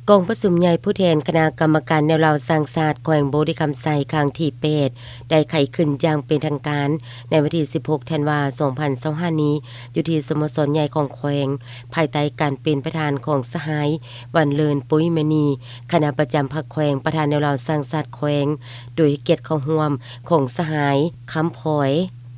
ກອງປະຊຸມໃຫຍ່ຜູ້ແທນຄະນະກຳມະການແນວລາວສ້າງຊາດແຂວງບໍລິຄຳໄຊ ຄັ້ງທີແປດ ໄດ້ໄຂຂຶ້ນຢ່າງເປັນທາງການໃນວັນທີສິບຫົກ ທັນວາ ສອງພັນຊາວຫ້າ ນີ້ ຢູ່ທີ່ສະໂມສອນໃຫຍ່ຂອງແຂວງ ພາຍໃຕ້ການເປັນປະທານຂອງສະຫາຍ ວັນເລີນ ປຸ້ຍມະນີ ຄະນະປະຈຳພັກແຂວງ, ປະທານແນວລາວສ້າງຊາດແຂວງ, ໂດຍໃຫ້ກຽດເຂົ້າຮ່ວມຂອງສະຫາຍ ຄຳພອຍ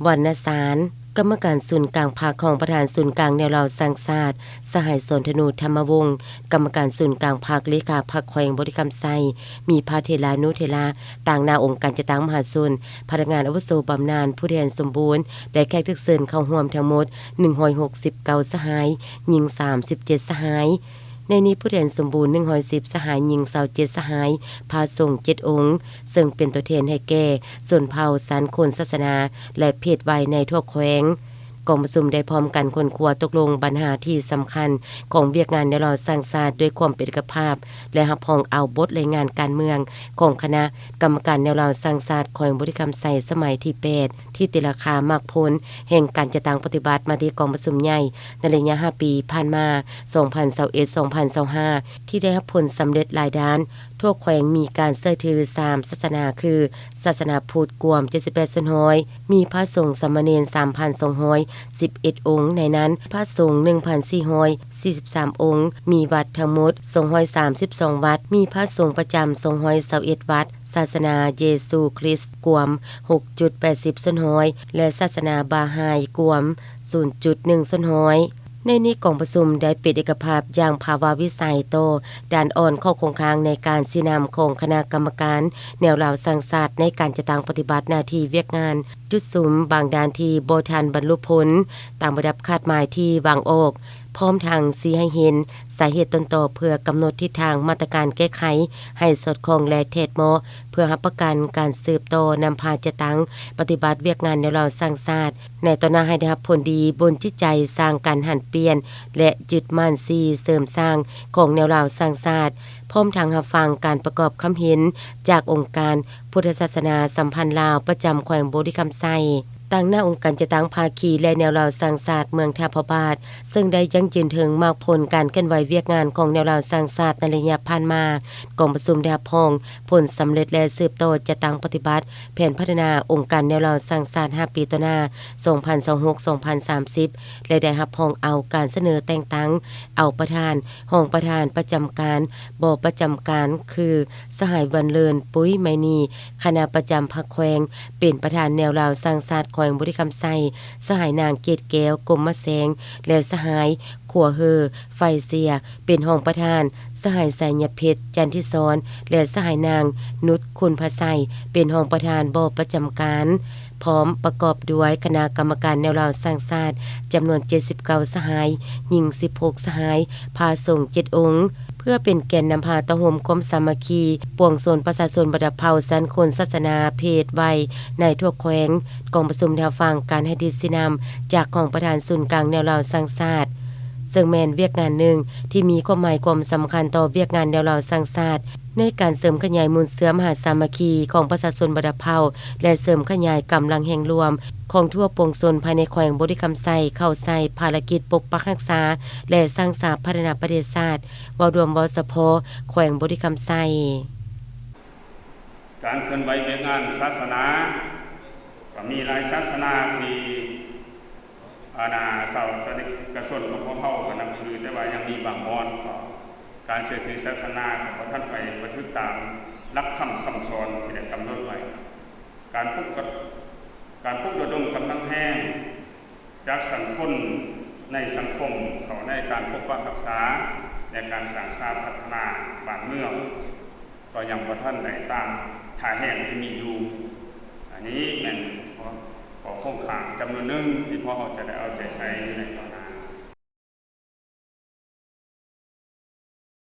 ວັນນະສານ ກຳມະການສູນກາງພັກ, ຮອງປະທານສູນກາງແນວລາວສ້າງຊາດ ສະຫາຍ ສອນທະນູ ທຳມະວົງ, ກຳມະການສູນກາງພັກ, ເລຂາພັກແຂວງບໍລິຄຳໄຊ, ມີພະເຖລານຸເຖລະ, ຕາງໜ້າອົງການຈັດຕັ້ງມະຫາຊົນ, ພະນັກງານອາວຸໂສບຳນານ, ຜູ້ແທນສົມບູນ ແລະ ແຂກຖືກເຊີນເຂົ້າຮ່ວມທັງໝົດ ໜຶ່ງຮ້ອຍຫົກສິບເກົ້າ ສະຫາຍ, ຍິງ ສາມສິບເຈັດ ສະຫາຍ. ໃນນີ້ຜູ້ແທນສົມບູນ ໜຶ່ງຮ້ອຍສິບ ສະຫາຍ, ຍິງ ຊາວເຈັດ ສະຫາຍ, ພະສົງ ເຈັດ ອົງ, ເຊິ່ງເປັນຕົວແທນໃຫ້ແກ່ຊົນເຜົ່າ, ຊັ້ນຄົນ, ສາສະໜາ ແລະ ເພດໄວໃນທົ່ວແຂວງ. ກອງປະຊຸມໄດ້ພ້ອມກັນຄົ້ນຄວ້າຕົກລົງບັນຫາທີ່ສຳຄັນຂອງວຽກງານແນວລາວສ້າງຊາດດ້ວຍຄວາມເປັນເອກກະພາບ ແລະ ຮັບຮອງເອົາບົດລາຍງານການເມືອງຂອງຄະນະກຳມະການແນວລາວສ້າງຊາດແຂວງບໍລິຄຳໄຊສະໄໝທີແປດ ທີ່ຕີລາຄາໝາກຜົນແຫ່ງການຈັດຕັ້ງປະຕິບັດມາຕິກອງປະຊຸມໃຫຍ່ໃນໄລຍະຫ້າປີຜ່ານມາ ສອງພັນຊາວເອັດ ສອງພັນຊາວຫ້າ ທີ່ໄດ້ຮັບຜົນສຳເລັດຫຼາຍດ້ານ. ທົ່ວແຂວງມີການເຊື່ອຖືສາມສາສະໜາຄື ສາສະໜາພຸດກວມ ເຈັດສິບແປດສ່ວນຮ້ອຍ, ມີພະສົງສາມະເນນ ສາມພັນສອງຮ້ອຍສິບເອັດ ອົງ, ໃນນັ້ນພະສົງ ໜຶ່ງພັນສີ່ຮ້ອຍສີ່ສິບສາມ ອົງ, ມີວັດທັງໝົດ ສອງຮ້ອຍສາມສິບສອງ ວັດ, ມີພະສົງປະຈຳ ສອງຮ້ອຍຊາວເອັດ ວັດ, ສາສະໜາເຢຊູຄຣິດກວມ ຫົກຈຸດແປດສິບສ່ວນຮ້ອຍ ແລະ ສາສະໜາບາຮາຍກວມ ສູນຈຸດໜຶ່ງສ່ວນຮ້ອຍ. ໃນນີ້ກອງປະຊຸມໄດ້ເປັນເອກກະພາບຢ່າງພາວະວິໄສຕໍ່ດ້ານອ່ອນຂໍ້ຄົງຄ້າງໃນການຊີ້ນຳຂອງຄະນະກຳມະການແນວລາວສ້າງຊາດໃນການຈັດຕັ້ງປະຕິບັດໜ້າທີ່ວຽກງານ, ຈຸດສຸມບາງດ້ານທີ່ບໍ່ທັນບັນລຸຜົນຕາມລະດັບຄາດໝາຍທີ່ວາງອອກ, ພ້ອມທັງຊີ້ໃຫ້ເຫັນສາເຫດຕົ້ນຕໍເພື່ອກຳນົດທິດທາງມາດຕະການແກ້ໄຂໃຫ້ສອດຄ່ອງ ແລະ ແທດເໝາະ ເພື່ອຮັບປະກັນການສືບຕໍ່ນຳພາຈັດຕັ້ງປະຕິບັດວຽກງານແນວລາວສ້າງຊາດ ໃນຕໍ່ໜ້າໃຫ້ໄດ້ຮັບຜົນດີບົນຈິດໃຈສ້າງການຫັນປ່ຽນ ແລະ ຍຶດໝັ້ນສີ່ເສີມສ້າງຂອງແນວລາວສ້າງຊາດ, ພ້ອມທັງຮັບຟັງການປະກອບຄຳເຫັນຈາກອົງການພຸດທະສາສະໜາສຳພັນລາວ ປະຈຳແຂວງບໍລິຄຳໄຊ, ຕາງໜ້າອົງການຈັດຕັ້ງພາຄີ ແລະ ແນວລາວສ້າງຊາດເມືອງທ່າພະບາດ, ເຊິ່ງໄດ້ຢັ້ງຢືນເຖິງໝາກຜົນການເຄື່ອນໄຫວວຽກງານຂອງແນວລາວສ້າງຊາດໃນໄລຍະຜ່ານມາ. ກອງປະຊຸມໄດ້ຮັບຮອງ ຜົນສຳເລັດ ແລະ ສືບຕໍ່ຈັດຕັ້ງປະຕິບັດແຜນພັດທະນາອົງການແນວລາວສ້າງຊາດຫ້າປີຕໍ່ໜ້າ ສອງພັນຊາວຫົກ ສອງພັນສາມສິບ ແລະ ໄດ້ຮັບຮອງເອົາການສະເໜີແຕ່ງຕັ້ງເອົາປະທານ, ຮອງປະທານປະຈຳການ, ບໍ່ປະຈຳການ ຄື ສະຫາຍ ວັນເລີນ ປຸ້ຍໄມນີ ຄະນະປະຈຳພັກແຂວງ ເປັນປະທານແນວລາວສ້າງຊາດແຂວງບໍລິຄຳໄຊ, ສະຫາຍ ນາງ ເກດແກ້ວ ກົມມະແສງ ແລະ ສະຫາຍ ຂົວເຮີ ໄຟເຊຍ ເປັນຮອງປະທານ, ສະຫາຍ ໄຊຍະເພັດ ຈັນທິສອນ ແລະ ສະຫາຍ ນາງ ນຸດ ຄຸນພະໄຊ ເປັນຮອງປະທານບໍ່ປະຈຳການ, ພ້ອມປະກອບດ້ວຍຄະນະກຳມະການແນວລາວສ້າງຊາດຈຳນວນເຈັດສິບເກົ້າສະຫາຍ, ຍິງສິບຫົກສະຫາຍ, ພະສົງເຈັດອົງ, ເພື່ອເປັນແກນນຳພາເຕົ້າໂຮມຄວາມສາມັກຄີປວງຊົນປະຊາຊົນບັນດາເຜົ່າ, ຊັ້ນຄົນ, ສາສະໜາ, ເພດ, ໄວ ໃນທົ່ວແຂວງ. ກອງປະຊຸມໄດ້ຮັບຟັງການໃຫ້ທິດຊີ້ນຳຈາກຮອງປະທານສູນກາງແນວລາວສ້າງຊາດ, ເຊິ່ງແມ່ນວຽກງານໜຶ່ງທີ່ມີຄວາມໝາຍຄວາມສຳຄັນຕໍ່ວຽກງານແນວລາວສ້າງຊາດ ໃນການເສີມຂະຫຍາຍມູນເຊື້ອມຫາສາມັກຄີຂອງປະຊາຊົນບັນດາເຜົ່າ ແລະ ເສີມຂະຫຍາຍກຳລັງແຮງລວມຂອງທົ່ວປວງຊົນພາຍໃນແຂວງບໍລິຄຳໄຊເຂົ້າໃສ່ພາລະກິດປົກປັກຮັກສາ ແລະ ສ້າງສາພັດທະນາປະເທດຊາດ ເວົ້າລວມເວົ້າສະເພາະແຂວງບໍລິຄຳໄຊ. ການເຄື່ອນໄຫວວຽກງານສາສະໜາ ກໍມີຫຼາຍສາສະໜາທີ່ ອາ ຊາວສະນິກະຊົນຂອງພວກເຮົາກໍນັບຖື, ແຕ່ວ່າຍັງມີບາງບ່ອນກໍການເຊື່ອຖືສາສະໜາກໍບໍ່ທັນໄປປະທຶກຕາມຫຼັກທຳຄຳສອນທີ່ໄດ້ກຳນົດໄວ້. ການປຸກກະ ການປຸກລະດົມກຳລັງແຮງ ຈາກສັງຄົມໃນສັງຄົມເຂົ້າໃນການປົກປັກຮັກສາ ແລະ ການສ້າງສາພັດທະນາບ້ານເມືອງ ກໍຍັງບໍ່ທັນໄດ້ຕາມທ່າແຮງທີ່ມີຢູ່. ອັນນີ້ແມ່ນຂໍ້ ຂໍ້ຄົງຄ້າງຈຳນວນໜຶ່ງທີ່ພວກເຮົາຈະໄດ້ເອົາໃຈໃສ່ຢູ່ໃນຕໍ່ໜ້າ